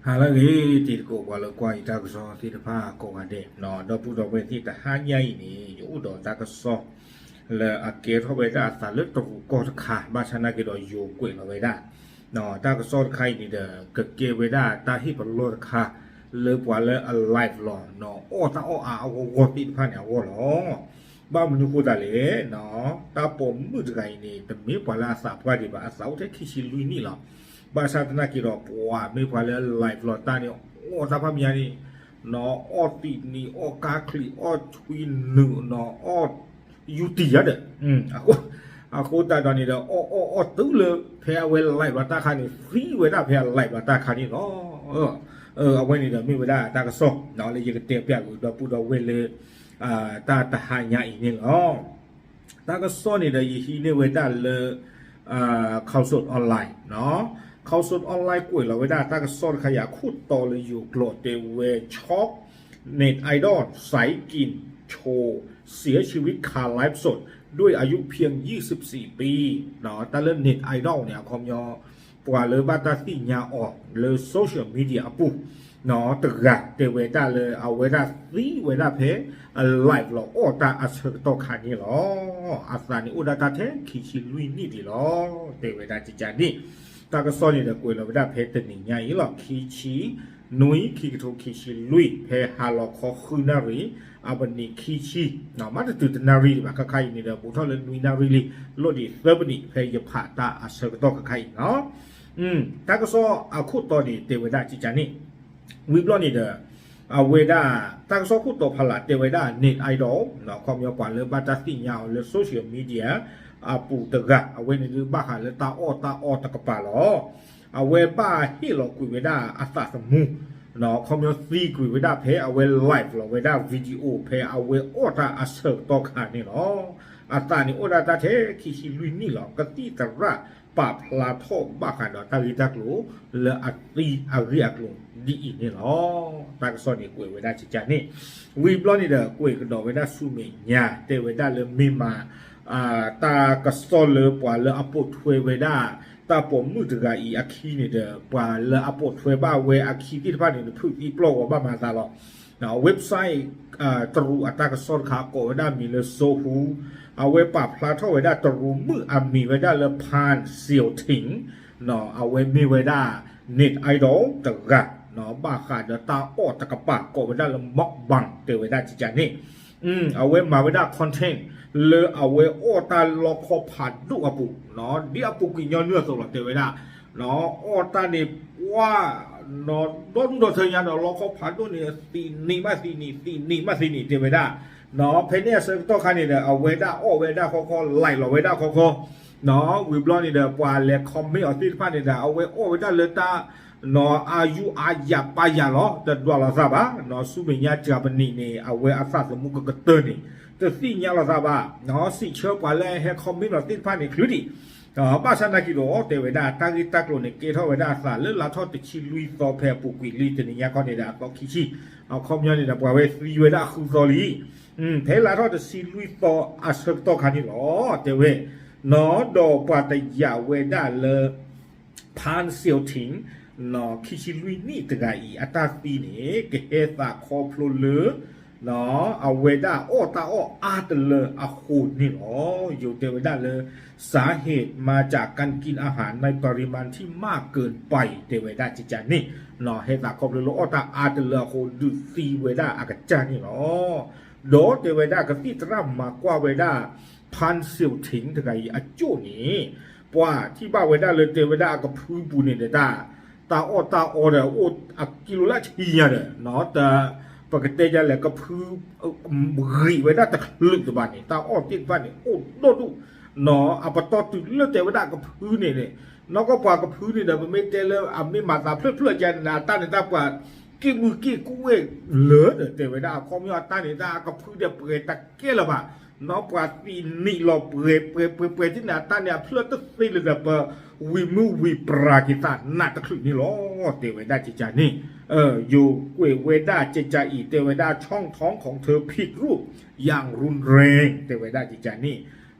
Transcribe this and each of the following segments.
ဟါလၢအဂ့ၤ တံၤသကိးပှၤလၢကွၢ်ယတၢ်ကစီၣ်သ့ၣ်တဖၣ်ကိးဂၤဒဲး, ဒီပုၢ်ဒီဝဲၢ်သ့ၣ် တဟါညါအံၤန့ၣ် ယအိၣ်ဒီးတၢ်ကစီၣ်လၢအကဲထီၣ်ဝဲဒၣ်အသးလၢတရူးကီၢ်တခါ, ဘၣ်ဆၣ်နာ်က့ဒီးယိၤကွဲးလီၤဝဲဒၣ် တၢ်ကစီၣ်တခါအံၤန့ၣ်ဒီး ကကဲဝဲဒၣ်တၢ်ဟ့ၣ်ပလီၢ်တခါ လၢပှၤလၢအ live လီၤ အီၣ်တၢ်အီၣ်အါအါဂီၢ်ဂီၢ်သ့ၣ်တဖၣ်န့ၣ်အဂီၢ်လီၤ. ဘၣ်မနုၤဃိသတးလဲၣ်, တၢ်ပိာ်မုၣ်တဂၤအံၤန့ၣ် တမ့ၢ်ပှၤလၢအသးပှၢ်ဒံးဘၣ်, အသးအိၣ်ထဲခံဆံလွံၢ်နံၣ်လီၤ. ဘၣ်ဆၣ်သနာ်က့ဒီး ပှၤမ့ၢ်ပှၤလၢ live လီၤတၢ်န့ၣ် အီၣ်တၢ်ဖးမံၤညါန့ၣ် အီၣ်သံးနံၤ အီၣ်ကါချံး အီၣ်ဆွံနုာ် အီၣ်ယူတံၢ်ယါဒီး အဃိသတးဒီးန့ၣ်ဒီး အီၣ်အီၣ်အီၣ်တုၤလၢ ဖဲအဝဲ live လီၤတၢ်ခါန့ၣ် သံဝဲဒၣ်ဖဲအ live လီၤတၢ်ခါန့ၣ်လီၤ. အဝဲန့ၣ်ဒီးမ့ၢ်ဝဲဒၣ်တၢ်ကစီၣ်လၢယကတဲပျးကွံာ်ဒီပုၢ်ဒီဝဲၢ်လၢ တၢ်တဟါညါအံၤန့ၣ်လီၤ. တၢ်ကစီၣ်န့ၣ်ဒီးယဟံးန့ၢ်ဝဲဒၣ်လၢ Khaosod Online, Khaosod Online ကွဲးလီၤဝဲဒၣ်တၢ်ကစီၣ်တခါအံၤအခိၣ်တီလၢယိၤကျိာ်တဲဝဲ ช็อก เน็ตไอดอลสายกินโชว์เสียชีวิตคาไลฟ์สดด้วยอายุเพียงยี่สิบสี่ปี တၢ်လၢ net idol န့ၣ် အခီပညီ ပှၤလၢဘၣ်တၢ်သ့ၣ်ညါအီၤလၢ social media အပူၤ တဂၤတဲဝဲဒၣ်လၢအဝဲဒၣ်သံဝဲဒၣ်ဖဲ live လီၤအီၣ်တၢ်အဆၢကတီၢ်ခါန့ၣ်လီၤ. အသးန့ၣ်အိၣ်ဒၣ်တၢ်ထဲခံဆံလွံၢ်နံၣ်ဒံးလီၤ. တဲဝဲဒၣ်ကကန့ၣ် တၢ်ကစီၣ်န့ၣ်ဒီးကွဲးလီၤဝဲဒၣ်ဖဲတနံၤညါအံၤလီၤ. ခံဆံနွံ ခံကထိခံဆံလွံၢ် ဖဲဟါလီၤခီဃုနၣ်ရံၣ် အပနံးခံဆံ မ့ၢ်တတုၤတနၣ်ရံၣ်ဒံးဘၣ်, ခါခါအံၤန့ၣ်ဒီး ဘူးထီၣ်လၢနွံနၣ်ရံၣ်လံ, လီၤဒံးသၢပနံး ဖဲယဖးတၢ်အဆၢကတီၢ်ခါခါအံၤလီၤ. တၢ်ကစီၣ်အခိၣ်တီန့ၣ် တဲဝဲဒၣ်ကကန့ၣ် ဝံၤဘျီန့ၣ်ဒီး အဝဲဒၣ် တၢ်ကစီၣ်ခိၣ်တီဖးလၢ်တဲဝဲဒၣ် net idol ခီပညီပှၤလၢဘၣ်တၢ်သ့ၣ်ညါအီၤလၢ social media အပူၤတဂၤ အဝဲန့ၣ်ဒုးဘၣ်ဃးလၢတၢ်အီၣ်တၢ်အီတကပၤလီၤ. အဝဲဘၣ်ဟ့ၣ်လီၤကွံာ်ဝဲဒၣ်အသးသမူ ခီပညီသံကွံာ်ဝဲဒၣ်ဖဲအဝဲ live လီၤဝဲဒၣ် video ဖဲအဝဲအီၣ်တၢ်အဆၢကတီၢ်ခါန့ၣ်လီၤ. အသးန့ၣ်အိၣ်ဒၣ်တၢ်ထဲခံဆံလွံၢ်နံၣ်လီၤ. ကသံၣ်သရၣ်ပာ်ဖျါထီၣ်ဘၣ်ဃးဒီးတၢ်ဂ့ၢ်တၢ်ကျိၤလၢအသံအဂ့ၢ်အကျိၤဒ်အံၤန့ၣ်လီၤ. တၢ်ကစီၣ်န့ၣ်ကွဲးဝဲဒၣ်ကကန့ၣ် ဝံၤဘျီန့ၣ်ဒီး ကွဲးကဒီးဝဲဒၣ်ဆူမဲာ်ညါ တဲဝဲဒၣ်လၢမ့ၢ်မး တၢ်ကစီၣ်လၢပှၤလၢအပိာ်ထွဲဝဲဒၣ် တၢ်ပိာ်မုၣ်တဂၤအံၤအခံန့ၣ်ဒီး ပှၤလၢအပိာ်ထွဲဘၣ်ဝဲအခံသ့ၣ်တဖၣ်န့ၣ် ဖုးသံပျီၢ်ဂီၤဘၣ်မၤသးလီၤ. website တရူးအတၢ်ကစီၣ်တခါကိးဝဲဒၣ်မံၤလၢ Sohu, အဝဲပာ်ဖျါထီၣ်ဝဲဒၣ်တရူးမုၣ်အမံၤဝဲဒၣ်လၢ Pan Xiaoting, အဝဲမ့ၢ်ဝဲဒၣ် net idol တဂၤ ဘၣ်ဃးဒီးတၢ်အီၣ်တကပၤကိးဝဲဒၣ်လၢ mukbang တဲဝဲဒၣ်ကကန့ၣ် အဝဲမၤဝဲဒၣ် content လၢအဝဲအီၣ်တၢ်လီခီဖးဒိၣ်အပူၤ, ဒ်အပူၤကွံာ်ညီနုၢ်အသိးလီၤ တဲဝဲဒၣ်, အီၣ်တၢ်န့ၣ် ပှၢ် ဒီဒူၣ်ဒီထၢညါဒီးလီခီဖးဒိၣ်န့ၣ် သံးနံၤမးသံးနံၤ သံးနံၤမးသံးနံၤ တဲဝဲဒၣ်, ဖဲန့ၣ်အဆၢကတီၢ်ခါန့ၣ်ဒီး အဝဲဒၣ်အီၣ်ဝဲဒၣ်ခီခီ live လီၤဝဲဒၣ်ခီခီ ဝံၤဘျီန့ၣ်ဒီး ပှၤလဲၤ comment အီၤသ့ၣ်တဖၣ်န့ၣ်ဒီး အဝဲအီၣ်ဝဲဒၣ်လၢတၢ် အါယူအါယၤပာ်ယၤလီၤ တဒွးလီၤသးဘၣ်, ဆူမဲာ်ညါတၢ်ပနံးန့ၣ် အဝဲအသးသမူကကတၢၢ်န့ၣ် တသ့ၣ်ညါလီၤသးဘၣ်, စံးဆၢပှၤလၢအဟဲ comment အီၤသ့ၣ်တဖၣ်န့ၣ် ချုးဒံး ဘၣ်ဆၣ်နာ်က့ဒီး တဲဝဲဒၣ်တၢ်ဂ့ၢ်တၢ်ကျိၤန့ၣ် ကဲထီၣ်ဝဲဒၣ်အသးလၢလါထီၣ်တဆံလွံၢ်သီဖဲအပူၤကွံာ်လံ တနံၤညါခီန့ၣ်ဒီး အသီခံဆံ, အခီပညီန့ၣ်ဒီး ပှၤဝဲသံဝဲဒၣ်ဃုသီလံ ဖဲလါထီၣ်တဆံလွံၢ်သီအဆၢကတီၢ်ခါန့ၣ်လီၤ တဲဝဲ, ဒီးပှၤတယာ်ဝဲဒၣ်လၢ Pan Xiaoting ခံဆံလွံၢ်နံၣ်တဂၤအံၤ အတၢ်သံန့ၣ် ကဟဲသးခီဖျိလၢ အဝဲဒၣ်အီၣ်တၢ်အီၣ်အါတလၢအဃိန့ၣ်လီၤ. ယိၤတဲဝဲဒၣ်လၢ สาเหตุมาจากการกินอาหารในปริมาณที่มากเกินไป တဲဝဲဒၣ်ကကန့ၣ်, ဟဲသးခီဖျိလၢအီၣ်တၢ်အါတလၢအဃိ ဒုးသံဝဲဒၣ်အကစၢ်န့ၣ်လီၤ. ဒီးတဲဝဲဒၣ်ကသံၣ်သရၣ်မၤကွၢ်ဝဲဒၣ် Pan Xiaoting တဂၤအံၤအကၠိၣ်န့ၣ် ပှၤထံၣ်ဘၣ်ဝဲဒၣ်လၢတဲဝဲဒၣ်အကဖုပူၤန့ၣ်ဒီး တၢ်အီၣ်တၢ်အီဒီးအိၣ်အကံလိလၢဆံညါဒီး ပကတဲဒ်လဲၣ် ကဖု ဂံၤဝဲဒၣ်တချုးတဘၣ်န့ၣ် တၢ်အီၣ်သ့ၣ်တဖၣ်န့ၣ် အိၣ်ဒိၣ်ဒိၣ်, အပတီၢ်တုၤလၢတဲဝဲဒၣ်ကဖုန့ၣ်န့ၣ် နီၢ်ကီၢ်ပှၤကဖုန့ၣ်ဒီး ပမ့ၢ်တဲလၢအမ့ၢ်မၤသးဖျၢၣ်ဖျၢၣ်ကန့ၣ် အတၢ်န့ၣ်တၢ်ပှၤက့ၣ်မုၢ်က့ၣ်ကူၣ်ဝဲလၢာ်ဒီး တဲဝဲဒၣ်အခီပညီအတၢ်န့ၣ်တၢ်ကဖုဒီးပှဲၤတကဲလၢၤဘၣ်, နီၢ်ပှၤသံးနံၤလီၤပှဲၤပှဲၤပှဲၤပှဲၤထံၣ်န့ၣ် အတၢ်န့ၣ်အဖျၢၣ်တသ့လၢၤဒီး ပဝံၤမုၢ်ဝံၤပြၤက့ၤသးနးတချုးန့ၣ်လီၤ တဲဝဲဒၣ်ကကန့ၣ်, ယိၤကွဲးဝဲဒၣ်ကကအံၤ တဲဝဲဒၣ် ช่องท้องของเธอผิดรูปอย่างรุนแรง တဲဝဲဒၣ်ကကန့ၣ်,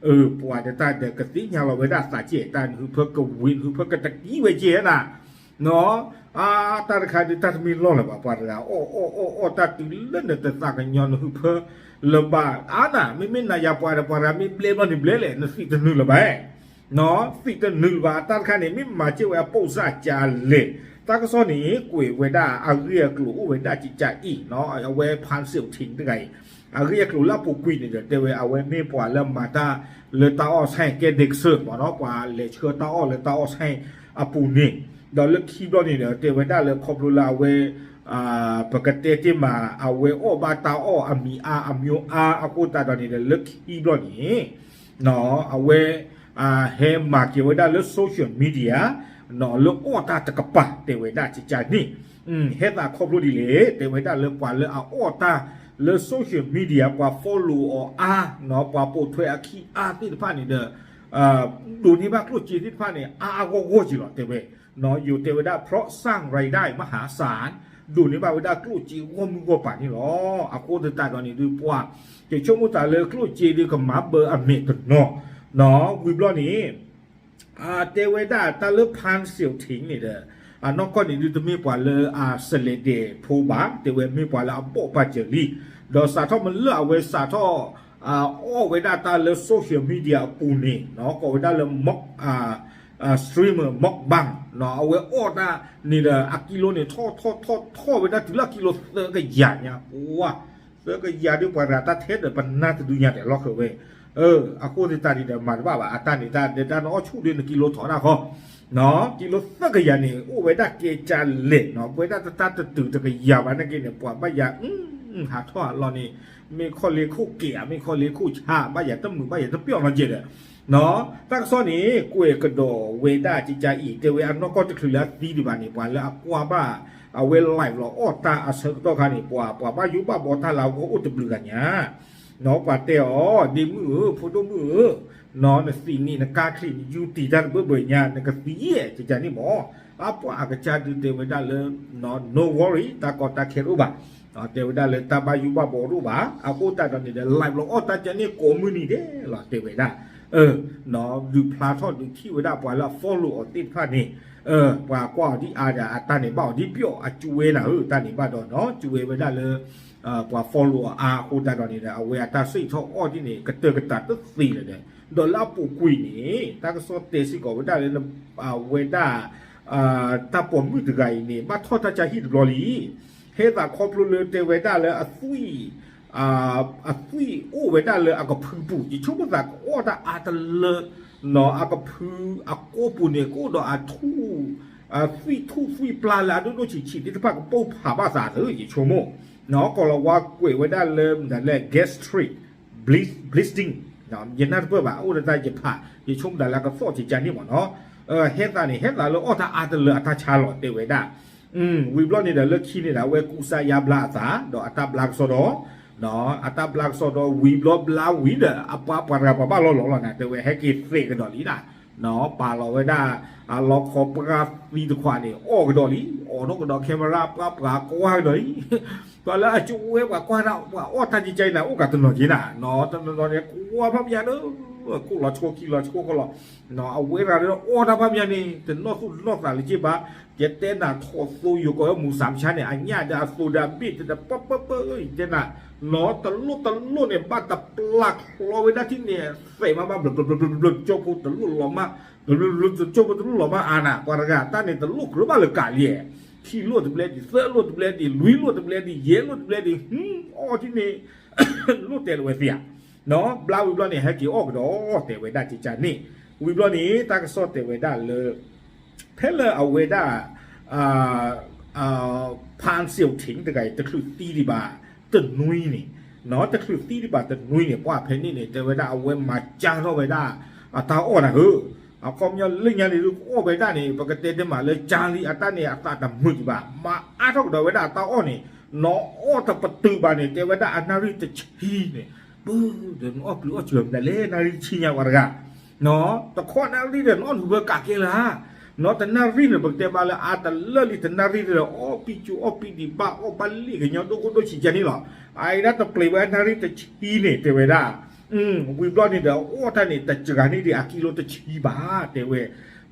ပှၤတတၢ်ဒီးကသ့ၣ်ညါလီၤဝဲဒၣ်သးကဲ တၢ်န့ၣ် ဟုဖၢကဝံၤ ဟုဖၢကတကံဝဲကဲနၤ နီၢ်, အတၢ်တခါဒုးတၢ်တမ့ၢ်လီၢ်လၢၤဘၣ် ပှၤတဂၤအီၣ်အီၣ်အီၣ်အီၣ်တၢ်တုၤလၢနတသးကညီၤနဟုးဖၢလၢၤဘၣ် အါနၤ မ့မ့ၢ်နၤယၤပှၤဒီး ပှၤတဂၤမ့ၢ်ဘျဲဘျီန့ၣ်ဘျဲလဲၣ် နသံးတနုာ်လၢၤဘၣ် နီၢ်, သံးတနုာ်လၢၤဘၣ် အတၢ်တခါန့ၣ် မ့ၢ်မၤစ့ၢ်ဝဲအပိၢ်စၢ်ကလဲၣ် တၢ်ကစီၣ်န့ၣ် ကွဲးဝဲဒၣ်အဂ့ၢ်အကျိၤအိၣ်ဝဲဒၣ်ကကါအံၤ နီၢ်, အဝဲ ဖၢၣ်စ့ၣ်ထံး တဂၤအံၤ အဂ့ၢ်အကျိၤလၢအပူၤကွံာ်န့ၣ်ဒီး တဲဝဲအဝဲမ့ၢ်ပှၤလၢမၤတၢ်လၢတၢ်အီၣ်ဆဲၣ် ကဲဒ့းကစၢၢ်မ့ၢ်နီၢ် ပှၤလဲၤဆှၢတၢ်အီၣ်လၢတၢ်အီၣ်ဆဲၣ်အပူၤန့ၣ် ဒီးလၢခံဘျီန့ၣ်ဒီး တဲဝဲဒၣ်လၢခီဖျိလၢအဝဲ ပကတဲတ့ၢ်မး အဝဲအီၣ်ဘၣ်တၢ်အီၣ်အမံၤအါအမျိုးအါအဃိသတးဒီးန့ၣ်ဒီး လၢခံဘျီန့ၣ် အဝဲ ဟဲမၤက့ၤဝဲဒၣ်လၢ social media လၢအီၣ်တၢ်တကပၤ တဲဝဲဒၣ်ကကါန့ၣ် ဟဲသးခီဖျိဒ်လဲၣ် တဲဝဲဒၣ်လၢပှၤလၢအအီၣ်တၢ်လၢ social media ပှၤ follow အီၤအါ ပှၤပိာ်ထွဲအခံအါသ့ၣ်တဖၣ်န့ၣ်ဒီး ဒိးန့ၢ်ဘၣ်ကျိၣ်စ့သ့ၣ်တဖၣ်န့ၣ် အါအါဂီၢ်ဂီၢ်က့ၤလီၤ တဲဝဲ ယိၤတဲဝဲဒၣ် เพราะสร้างรายได้มหาศาล ဒိးန့ၢ်ဘၣ်ဝဲဒၣ်ကျိၣ်စ့ဂီၢ်မုၢ်ဂီၢ်ပၤန့ၣ်လီၤ. အဃိသတးဒီးန့ၣ်ဒုးပှၤ ကဆိကမိၣ်သးလၢကျိၣ်စ့ဒုးကမၤဘၢအမဲာ်တနီၤ နီၢ် ဝံၤဘျီန့ၣ် တဲဝဲဒၣ်တၢ်လၢ ဖၢၣ်စ့ၣ်ထံး န့ၣ်ဒီး အနီၢ်ကီၢ်န့ၣ်ဒုးတမ့ၢ်ပှၤလၢအစလဲးဒဲးဖိဘၣ် တဲဝဲမ့ၢ်ပှၤလၢအဘီၣ်ပာ်စၢၤလံ ဒီးစးထီၣ်မ့ၢ်လၢအဝဲစးထီၣ် အီၣ်ဝဲဒၣ်တၢ်လၢ social media အပူၤန့ၣ် နီၢ် ကိးဝဲဒၣ်လၢ streamer mukbang နီၢ် အဝဲအီၣ်တၢ်န့ၣ်ဒီး အကံလိန့ၣ် ထီၣ်ထီၣ်ထီၣ်ထီၣ်ဝဲဒၣ်တုၤလၢအကံလိသၢကယၤညါ ပှၤ သၢကယၤဒုးပှၤတဂၤတၢ်ထဲဒီးပနၢ်တဒုညါဒီးလီၢ်ဃၢၤဝဲ အဃိသတးန့ၣ်ဒီးမၤတဘၣ်ဘၣ် အတၢ်န့ၣ်တၢ်ဒဲးတၢ်နအီၣ်ဆူၣ်ဒုးနကံလိထီၣ်ဒၣ်ဃီ နီၢ် ကံလိသၢကယၤန့ၣ် အိၣ်ဝဲဒၣ်ကဲကၢလဲၣ် နီၢ် ပဝဲဒၣ်တတၢ်တတုၤတကယၤဘၣ်နာ်က့န့ၣ် ပှၤဘၣ်ယၤ ဟးထီၣ်အလီၢ်န့ၣ် မ့ၢ်ခီၣ်လ့ခိၣ်ကဲး မ့ၢ်ခီၣ်လ့ခိၣ်ဆါ ဘၣ်ယၤတမုာ်ဘၣ်ယၤတပျီၢ်နီတကဲဒီး နီၢ် တၢ်ကစီၣ်န့ၣ် ကွဲးကဒီးဝဲဒၣ်ကကါအံၤ တဲဝဲအနီၢ်ကီၢ်တချုးလၢအသံဒံးဘၣ်န့ၣ် ပှၤလၢအကွၢ်ဘၣ် အဝဲ live လီၤအီၣ်တၢ်အဆၢကတီၢ်ခါန့ၣ် ပှၤ ပှၤဘၣ်ယိၣ်ဘၣ်ဘီတၢ်လၢအဂီၢ်အိၣ်တဘျုးဂၤညါ နီၢ် ပှၤတဲအီၤ ဒ့မုၣ်ဧၢ ဖိဒိၣ်မုၣ်ဧၢ, နီၢ် နသံးနံၣ်နကါချံးနယူတံၢ်တၢ်တဘၢဘၢညါ နကသံယဲၢ်ကကါန့ၣ်မ့ၢ်, အပှၤအကစၢ်ဒုးတဲဝဲဒၣ်လၢ နီၢ် no worry တၢ်ကီတၢ်ခဲတအိၣ်ဘၣ်, တဲဝဲဒၣ်လၢတၢ်ဘၣ်ယိၣ်ဘၣ်ဘီတအိၣ်ဘၣ်, အဃိသတးဒီးန့ၣ်ဒီး live လီၤအီၣ်တၢ်ကန့ၣ်ကိးမုၢ်နံၤဒဲးလီၤ တဲဝဲဒၣ် နီၢ် ဒုးဖျါထီၣ်ဒုးထံၣ်ဝဲဒၣ်ပှၤလၢအ follow အီၤသ့ၣ်တဖၣ်န့ၣ်, ပှၤကွၢ်အီၤဒ်အါဒီး အတၢ်န့ၣ်ဘၣ်အီၤဒ်ပျီၢ်အကၠူဝဲနၤဧၢ တၢ်န့ၣ်ဘၣ်ဒီးနီၢ် ကၠူဝဲဝဲဒၣ်လၢ ပှၤ follow အီၤအါအဃိသတးဒီးန့ၣ်ဒီး အဝဲအတၢ်စံးထီၣ်အီၣ်ဒ်န့ၣ် ကတၢၢ်ကတၢၢ်တသ့လၢၤဒီး ဒီးလၢအပူၤကွံာ်န့ၣ် တၢ်ကစီၣ်တဲစ့ၢ်ကီးဝဲဒၣ်လၢ အဝဲဒၣ် တၢ်ပိာ်မုၣ်တဂၤအံၤန့ၣ် ဘၣ်ထီၣ်တၢ်ကၢဟံၣ်တဘျီလံ ဟဲသးခီဖျိလၢတဲဝဲဒၣ်လၢအသွံၣ် အသွံၣ်အိၣ်ဝဲဒၣ်လၢအကဖုပူၤ ယဆိကမိၣ်သးကအီၣ်တၢ်အါတလၢ နီၢ် အကဖုအကိးပူၤန့ၣ် ကအိၣ်ဒီးအထူၣ် သွံၣ်ထူၣ်သွံၣ်ပျၢ်လၢအဒိၣ်ဒိၣ်ဆံးဆံးသ့ၣ်တဖၣ်ကပိၢ်ဖးဘၣ်သးသၢ ယဆိကမိၣ် နီၢ် ကီၤလၤဝါကွဲးဝဲဒၣ်လၢမတၤလဲၣ် gastric bleeding ယနၢ်တပၢၢ်ဘၣ် အိၣ်ဒီးတၢ်ယဖး ယဆိကမိၣ်ဒၣ်လၢအကသီၣ်ကကါန့ၣ်မ့ၢ်နီၢ် ဟဲသးန့ၣ် ဟဲသးလၢအီၣ်တၢ်အါတလၢအတၢ်ဆါလီၤ တဲဝဲဒၣ် ဝံၤဘျီန့ၣ်ဒီးလၢခံန့ၣ်ဒီး အဝဲကူစါယါဘျါအသး ဒီးအတၢ်ဘျါကစီဒီ အတၢ်ဘျါကစီဒီ ဝံၤဘျီဘျါဝံၤဒီး အပှၤပှၤတဂၤပှၤဘၣ်လီၤလီၤလီၤနၤ တဲဝဲဟဲက့ၤသဲးကဒီးလံနၤ နီၢ် ပာ်လီၤဝဲဒၣ် အလီခီပှၢ်သံတခွးန့ၣ် အီၣ်ကဒီးလံ အီၣ်နီၢ်ကဒီး camera ပှၤပှၤကွၢ်ကဒီးလံ ပှၤလၢအကၠိဝဲပှၤကွၢ်ဒၣ် ပှၤအီၣ်တၢ်ကကါအံၤနၤ အိၣ်ကးတနီၤက့နၤ နီၢ် တနီၤနီၤန့ၣ် ကွၢ်ဖးမယါဒီး ခိၣ်လီၤဆိခံလီၤဆိဃီလီၤ နီၢ် အဝဲတဂၤဒီးအီၣ်တၢ်ဖးမယါန့ၣ် တနီၢ်သူၣ်တနီၢ်သးလၢက့ဘၣ် ယတဲနၤထီၣ်သိယိၤကီးမူၤစၢ်မဆါန့ၣ် အညၣ်ဒီးအသိဒီးအဘ့ၣ်တဒီး ပၢပၢပၢ ယတဲနၤ နီၢ် တလိၣ်တလိၣ်န့ၣ် ဘၣ်တပျၢ်ချီဝဲဒၣ်ထံၣ်န့ၣ် သဲးမးမး ဘျီဘျီဘျီဘျီ ကၠိဖိတလိၣ်လီၤမး ဘျီဘျီဘျီ ကၠိဖိတလိၣ်လီၤမးအါနၤ ပှၤတဂၤတၢ်န့ၣ် တလိၣ်ကြၢးဘၣ်လၢကးလံ ခံလိၣ်တဘျဲဒံး သၢလိၣ်တဘျဲဒံး လွံၢ်လိၣ်တဘျဲဒံး ယဲၢ်လိၣ်တဘျဲဒံး ဟူ အီၣ်ထံၣ်န့ၣ် လိၣ်တဲာ်လၢဝဲသ့ဧါ နီၢ် ဘျါဝံၤဘျီန့ၣ် ဟဲက့ၤအီၣ်ကဒီး တဲဝဲဒၣ်ကကါန့ၣ် ဝံၤဘျီန့ၣ် တၢ်ကစီၣ်တဲဝဲဒၣ်လၢ ဖဲလၢအဝဲဒၣ် ဖၢၣ်စ့ၣ်ထံး တဂၤအံၤ တချုးသံဒံးဘၣ်တနွံန့ၣ် နီၢ် တချုးသံဒံးဘၣ်တနွံန့ၣ် ပှၤဖဲန့ၣ်န့ၣ် တဲဝဲဒၣ်အဝဲမၤကၢထီၣ်ဝဲဒၣ် အတၢ်အီၣ်နၤဧၢ အခီပညီလၢညါန့ၣ်ဒုးအီၣ်ဝဲဒၣ်န့ၣ် ပကတဲတဲမးလၢကၢလံအတၢ်န့ၣ် အသးတမုာ်ဒံးဘၣ် မၤအါထီၣ်ကဒီးဝဲဒၣ်အတၢ်အီၣ်န့ၣ် နီၢ် အီၣ်တပတုာ်ဘၣ်န့ၣ် တဲဝဲဒၣ်အနၣ်ရံၣ်တဆံန့ၣ် ပၢ် ဒီးနအီၣ်ပျံၤအီၣ်စှၤမနုၤလဲၣ် နၣ်ရံၣ်တဆံညါပှၤတဂၤ နီၢ် တခီနၣ်ရံၣ်ဒီးနအီၣ်နုာ်ဘၢကးကဲလၢၤ နီၢ် တနၣ်ရံၣ်န့ၣ် ပကတဲဘၣ်လၢအါတလၢလံ တနၣ်ရံၣ်ဒီး အီၣ်ပံၤစူၤအီၣ်ပံၤဒံးဘၣ် အီၣ်ဘၣ်လံကညီဒိၣ်ခိၣ်ဒိၣ်ဆံးကဲန့ၣ်လီၤ အအံၤဒၣ်တပျံၤဝဲအနၣ်ရံၣ်တဆံန့ၣ် တဲဝဲဒၣ် ဝံၤဘျီန့ၣ်ဒီး အီၣ်တၢ်န့ၣ် တစှၤန့ၢ်ဒံးအကံလိတဆံဘၣ် တဲဝဲ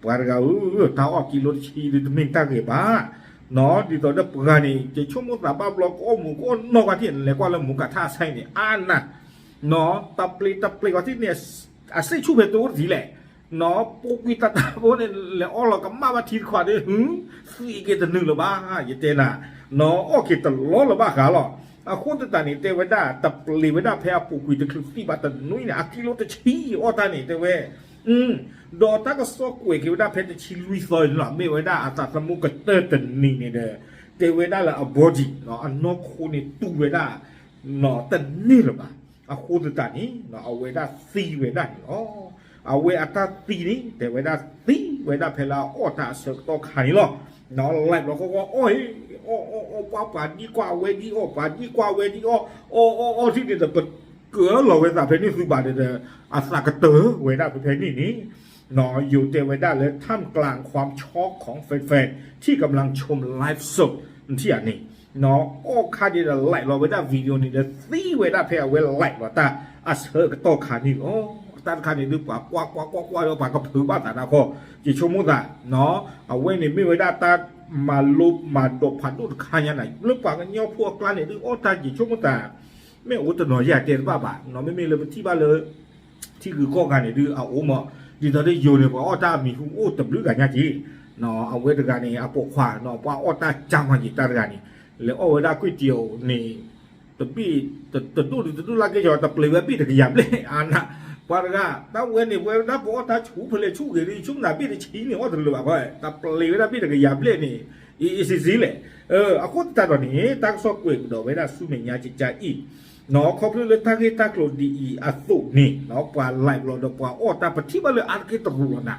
ပှၤတဂၤဧၢ, တၢ်အီၣ်ကံလိတဆံဒုးတမ့ၢ်တၢ်ဂ့ၤဘၣ်, ဒ်သိးဒီးပှၤန့ၣ် ယဆိကမိၣ်သးဘၣ်ဘျီ ကအီၣ်မူကအီၣ်နီၢ်ကီၢ်ထံၣ် လဲၤကွၢ်လၢမူကထါအဆဲန့ၣ် အါနၤ, တပျ့ၤတပျ့ၤကီၢ်ထံၣ်န့ၣ် အစ့ၣ်ဆူၣ်ဖဲတအိၣ်တထံးလဲၣ်, ပူၤကွံာ်တၢ်တၢ်ဖိန့ၣ် လဲၤအီၣ်လီၤကမၣ်ဘၣ်ထံတခီဒီး သံက့ၤတနုာ်လၢၤဘၣ်, ယတဲနၤ, အီၣ်က့ၤတလီၤလၢၤဘၣ်ဃးလီၤ. အဃိသတးန့ၣ် တဲဝဲဒၣ် တပျ့ၤဝဲဒၣ်ဖဲအပူၤကွံာ်တချုးသံဘၣ်တနွံန့ၣ် အကံလိတဆံအီၣ်တၢ်န့ၣ် တဲဝဲ ဒီးတၢ်ကစီၣ်ကွဲးက့ၤဝဲဒၣ်ဖဲတဆံလွံၢ်သီန့ၣ်လီၤ, မ့ၢ်ဝဲဒၣ်အသးသမူကတၢၢ်တနံၤန့ၣ်ဒီး တဲဝဲဒၣ်လၢအ body အနီၢ်ခိန့ၣ်တူၢ်ဝဲဒၣ် တန့ၢ်လၢၤဘၣ်. အဃိသတးန့ၣ် အဝဲဒၣ်သံဝဲဒၣ်န့ၣ်လီၤ. အဝဲအတၢ်သံန့ၣ် တဲဝဲဒၣ်သံဝဲဒၣ်ဖဲလၢအအီၣ်တၢ်အဆၢကတီၢ်ခါန့ၣ်လီၤ. လံာ်ဘျီကီကီအီၣ်, အီၣ်အီၣ်အီၣ် ပှၤဒံကွၢ်ဝဲဒံအီၣ်, ပှၤဒံကွၢ်ဝဲဒံအီၣ်, အီၣ်အီၣ်အီၣ်ထံၣ်န့ၣ်ဒီး ပကၢလီၤဝဲသးဖဲန့ၣ်သုဘၣ်ဒီး အသးကတၢၢ်ဝဲဒၣ်ဖဲဖဲန့ၣ်န့ၣ် ယိၤတဲဝဲဒၣ်လၢ ท่ามกลางความช็อกของแฟนๆ ที่กำลังชมไลฟ์สด ထံၣ်ဧါန့ၣ် အီၣ်ခါဒ်ဒီးလံာ်လီၤဝဲဒၣ် video န့ၣ်ဒီး သံဝဲဒၣ်ဖဲအဝဲလံာ်လီၤတၢ်အဆၢကတီၢ်ခါန့ၣ်လီၤ. တၢ်တခါန့ၣ်ဒုး ပှၤကွၢ်ကွၢ်ကွၢ်ကွၢ်ဒီး ပှၤကဖုးဘၣ်သးတၢ်ခီ, ယဆိကမိၣ်သး အဝဲန့ၣ်မ့ၢ်ဝဲဒၣ်တၢ်မၤလိမၤဒိးဖးဒိၣ်တခါညါန့ၣ် လၢပှၤကညီဖိအကျါန့ၣ်ဒုး အီၣ်တၢ်ယဆိကမိၣ်သး မ့ၢ်အိၣ်တနီၤယၤတဲတဘၣ်ဘၣ်, မ့မ့ၢ်လၢပထံၣ်ဘၣ်လၢ ထံဂုၤကီၢ်ဂၤန့ၣ်ဒုးအအိၣ်မး, ဒ်သိးဒီးယိၤန့ၣ် ပှၤအီၣ်တၢ်အမံၤဟူအိၣ်တဘျုးဂၤညါက့ၤ, အဝဲတဂၤန့ၣ် အပိာ်ခွါ ပှၤအီၣ်တၢ်ကၢမးက့ၤတၢ်တဂၤန့ၣ်, လဲၤအီၣ်ဝဲဒၣ်ကွံာ်တံာ်အိၣ်န့ၣ် တဘ့ၣ် တဒိၣ်ဒုးတဒိၣ်လၢက့ၤကီ တပျ့ၤဝဲဘ့ၣ်တကယၤဘျဲၣ် အါနၤ, ပှၤတဂၤ တၢ်ဝဲန့ၣ် ပဝဲဒၣ်ပအီၣ်တၢ်ဆူၣ်ဖဲလဲၣ်ဆူၣ်ဂ့ၤဒုး ဆိကမိၣ်သးဘ့ၣ်တဆံန့ၣ် အီၣ်တလၢာ်ဘၣ်ခီ, တပျ့ၤဝဲဒၣ်ဘ့ၣ်တကယၤဘျဲၣ်န့ၣ် အံၤအံၤစံစံလဲၣ်. အဃိသတးဒီးန့ၣ် တၢ်ကစီၣ်ကွဲးကဒီးဝဲဒၣ်ဆူမဲာ်ညါကကါအံၤ, ခီဖျိလၢတၢ်ဂ့ၢ်တၢ်ကျိၤဒ်အံၤအသိးန့ၣ် ပှၤလံာ်လီၤဒီးပှၤအီၣ်တၢ်ပထံၣ်ဘၣ်လၢအါတက့ၢ်တရူးလီၤန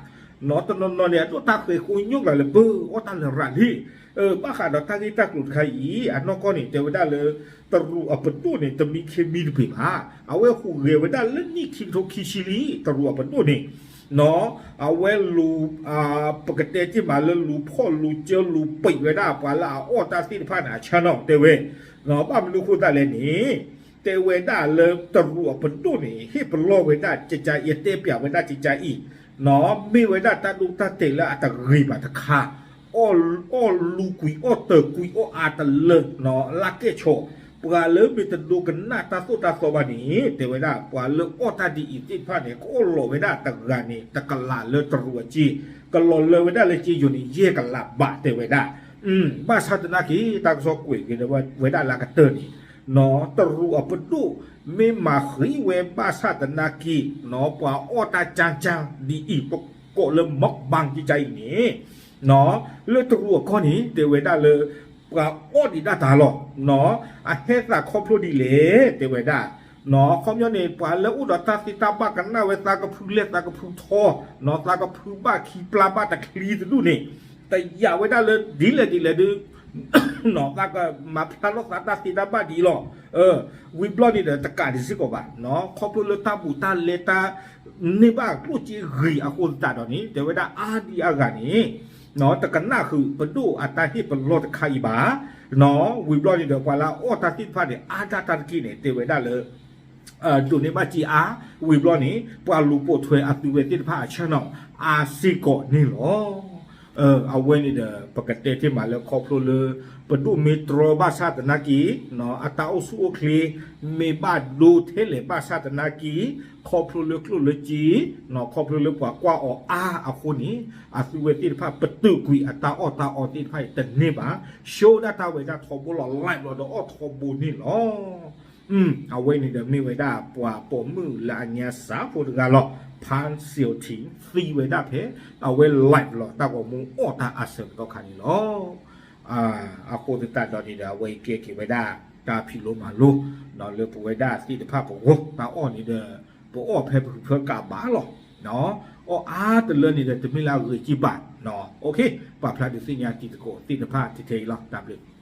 ၤ, တနီၤနီၤန့ၣ် အဒိၣ်တၢ်ဃဲၤဃိညိၣ်ကျါလၢပၢအီၣ်တၢ်လၢရၤလံ, ဘၣ်ဃးဒီးတၢ်ဂ့ၢ်တၢ်ကျိၤတခါအံၤ အနီၢ်ကီၢ်န့ၣ် တဲဝဲဒၣ်လၢ တရူးအပဒိၣ်န့ၣ် တမံခ့မံတပှ့ၤဘၣ်, အဝဲဟူးဂဲၤဝဲဒၣ်လၢနံၣ်ခံကထိခံဆံလံ တရူးအပဒိၣ်န့ၣ် အဝဲလူၤ ပကတဲတ့ၢ်မးလၢလူၤဖီၣ်လူၤစၢလူၤပံာ်ဝဲဒၣ် ပှၤလၢအအီၣ်တၢ်သ့ၣ်တဖၣ်န့ၣ် အဆၢနီၤတဲဝဲ, ဘၣ်မနုၤအဃိသတးလဲၣ်န့ၣ် တဲဝဲဒၣ်လၢတရူးအပဒိၣ်န့ၣ် ဟ့ၣ်ပလီၢ်ဝဲဒၣ်ကကါအံၤ တဲပၠးဝဲဒၣ်ကကါအံၤ, မ့ၢ်ဝဲဒၣ်တၢ်ဒိတၢ်တဲာ်လၢအတဂ့ၤဘၣ်တခါ အီၣ်လူၤကွံာ်အီၣ်တၢၤကွံာ်အီၣ်အါတလၢ လၢကဲၣ်ဆိး, ပှၤလၢမ့ၢ်တဒိကနၣ်တၢ်သိၣ်တၢ်သီဘၣ်န့ၣ် တဲဝဲဒၣ် ပှၤလၢအီၣ်တၢ်ဒ်အံၤသ့ၣ်တဖၣ်န့ၣ် ကအိၣ်လီၤဝဲဒၣ်တဂၤန့ၣ် တကလးလၢတရူးအစ့, ကလီၤလၢဝဲဒၣ်လၢစ့ယိၤန့ၣ် ယဲၢ်ကလးဘးတဲဝဲဒၣ်, ဘၣ်ဆၣ်သနာ်က့ တၢ်ကစီၣ်ကွဲးက့ၤဝဲဒၣ်လၢအကတၢၢ်န့ၣ် တရူးအပဒိၣ် မ့ၢ်မၤဃံးဝဲဘၣ်ဆၣ်သနာ်က့ ပှၤအီၣ်တၢ်ကၠၢ်ကၠၢ်ဒ်အံၤ ပကိးလၢ mukbang ကကါအံၤန့ၣ် လၢတရူးအကီၢ်န့ၣ် တဲဝဲဒၣ်လၢ ပှၤအီၣ်ဒံးဒၣ်တၢ်လီၤ, အဟဲသးခီဖျိဒ်လဲၣ် တဲဝဲဒၣ်, ခီပညီန့ၣ် ပှၤလၢအိၣ်ဒီးတၢ်သ့တၢ်ဘၣ်ကနၣ်ဝဲသးကဖုလဲၣ်သးကဖုထီ, သးကဖုဘၣ်ခံပျၢ်ဘၣ်တချံတဒူၣ်န့ၣ် တယာ်ဝဲဒၣ်လၢဒ်လဲၣ်ဒ်လဲၣ်ဒုး သးကမၤဖျါထီၣ်သးတၢ်သ့တၢ်ဘၣ်ဒ်အံၤလီၤ. ဝံၤဘျီန့ၣ်ဒီးတကးဒံးစ့ၢ်ကီးဘၣ်, ခီဖျိလၢတၢ်ဘူးတၢ်လဲတၢ်န့ၢ်ဘၣ်ကျိၣ်စ့ဂ့ၤအဃိသတးဒီးန့ၣ် တဲဝဲဒၣ်အါဒံအါဂၤန့ၣ် တကနၣ်ဃုာ်ပဒိၣ်အတၢ်ဟ့ၣ်ပလီၢ်တခါအံၤဘၣ်. ဝံၤဘျီန့ၣ်ဒီးပှၤလၢအအီၣ်တၢ်သ့ၣ်တဖၣ်န့ၣ် အါဒၣ်တၢ်တက့ၢ်န့ၣ် တဲဝဲဒၣ်လၢ ဒိးန့ၢ်ဘၣ်စ့အါ, ဝံၤဘျီန့ၣ် ပှၤလူၤပိာ်ထွဲအသုဝဲသ့ၣ်တဖၣ်အဆၢနီၤ အါစ့ၢ်ကီးန့ၣ်လီၤ. အဝဲန့ၣ်ဒီး ပကတဲတ့ၢ်မးလၢခီဖျိလၢ ပဒိၣ်မ့ၢ်တြီဘၣ်ဆၣ်သနာ်က့ အတၢ်အိၣ်ဆူၣ်အိၣ်ချ့ မ့ၢ်ဘၣ်ဒိထဲလဲၣ်ဘၣ်ဆၣ်သနာ်က့ ခီဖျိလၢကျိၣ်လၢစ့ ခီဖျိလၢပှၤကွၢ်အီၤအါအဃိန့ၣ် အသုဝဲသ့ၣ်တဖၣ်ပတုာ်ကွံာ်အတၢ်အီၣ်တၢ်အီသ့ၣ်တဖၣ်အံၤတန့ၢ်ဘၣ်, ရှုံးဒၣ်တၢ်ဝဲဒၣ်ထီဘိလီၤ လံာ်ဘျီဒီးအီၣ်ထီဘိန့ၣ်လီၤ. အဝဲန့ၣ်ဒီးမ့ၢ်ဝဲဒၣ်ပှၤပိာ်မုၣ်လၢအညါစၢ်ဖိတဂၤလီၤ. ဖၣ်စံၣ်ထံၣ် သံဝဲဒၣ်ဖဲ အဝဲလံာ်လီၤတၢ်ဂီၤမူအီၣ်တၢ်အဆၢကတီၢ်ခါန့ၣ်လီၤ. အဃိသတးဒီးန့ၣ်ဒီး အဝဲကဲက့ၤဝဲဒၣ် တၢ်ဖံးလိမၤလိ လၢပဝဲဒၣ်သ့ၣ်တဖၣ်ပဂီၢ် တၢ်အီၣ်န့ၣ်ဒီး ပအီၣ်ဖဲပဖၢကးဘၣ်လီၤ. အီၣ်အါတလၢန့ၣ်ဒီး တမ့ၢ်လၢအဂ့ၤကံဘၣ်. ပာ်ဖျါဒုးသ့ၣ်ညါတံၤသကိးသ့ၣ်တဖၣ်ထဲထဲအံၤလီၤ. တၢ်ဘျုး